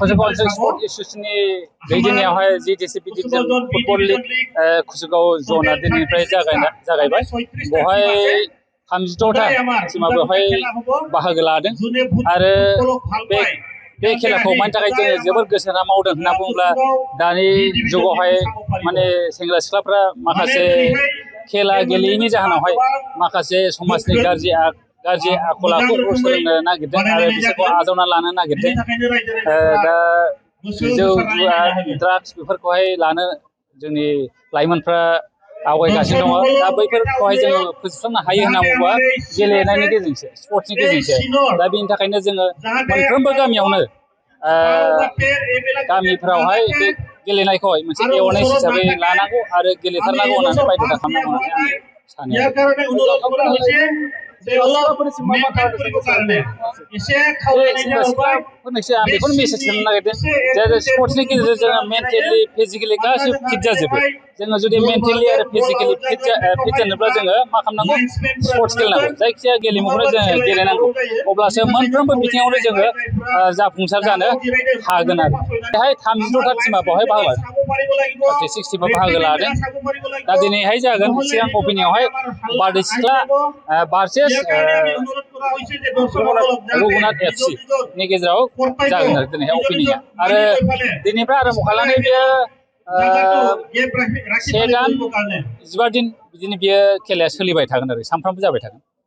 कुसुगाव spurt एसोसिएशननि दैदेननायावहाय जिटिसि division football league कुसुगाव ज'ना दिनैनिफ्राय जागायबाय। बेवहाय 32टा टीमा बेवहाय बाहागो लादों आरो बे खेलाखौ मानि थाखाय जोङो जोबोर गोसो होना मावदों होनना बुङोब्ला दानि जुगावहाय माने सेंग्रा सिख्लाफ्रा माखासे खेला गेलेयैनि जाहोनावहाय माखासे समाजनि गाज्रि आखल आखुखौ सोलोंनो नागिरदों आरो बिसोरखौ आजावना लानो नागिरदों। दा जौ जुवा ड्राग्स बेफोरखौहाय लानो जोंनि लाइमोनफ्रा आवगायगासिनो दङ। दा बैफोरखौहाय जोङो फोजोबस्रांनो हायो होनना बुङोबा गेलेनायनि गेजेरजोंसो स्पर्ट्सनि गेजेरजोंसो। दा बेनि थाखायनो जोङो मोनफ्रोमबो गामियावनो गामिफ्रावहाय बे गेलेनायखौहाय मोनसे एवारनेस हिसाबै लानांगौ आरो गेलेथारनांगौ होननानै बायध'था खालामनांगौ होननानै आं सानो। आं बेखौनो मेसेज होनो नागिरदों जे स्पर्ट्सनि गेजेरजों जोङो मेन्टेलि फिजिकेलि गासिबो फिट जाजोबो। जोङो जुदि मेन्टेलि आरो फिजिकेलि फिट जानोब्ला जोङो मा खालामनांगौ स्पर्ट्स गेलेनांगौ। जायखिजाया गेलेमुखौनो जोङो गेलेनांगौ, अब्लासो मोनफ्रोमबो बिथिङावनो जोङो जाफुंसार जानो हागोन आरो। बेहाय 32टा टीमा बेवहाय बाहागो लादों, 36 टीमा बाहागो लादों। दा दिनैहाय जागोन सिगां अपेनिंआवहाय बारदै सिख्ला भार्सेस रघुनाथ FC नि गेजेराव जागोन आरो दिनैहाय अपेनिंआ। आरो दिनैनिफ्राय आरम्भ खालामनानै बेयो 1 दान 15 दिन बिदिनो बेयो खेलाया सोलिबाय थागोन आरो सानफ्रामबो जाबाय थागोन।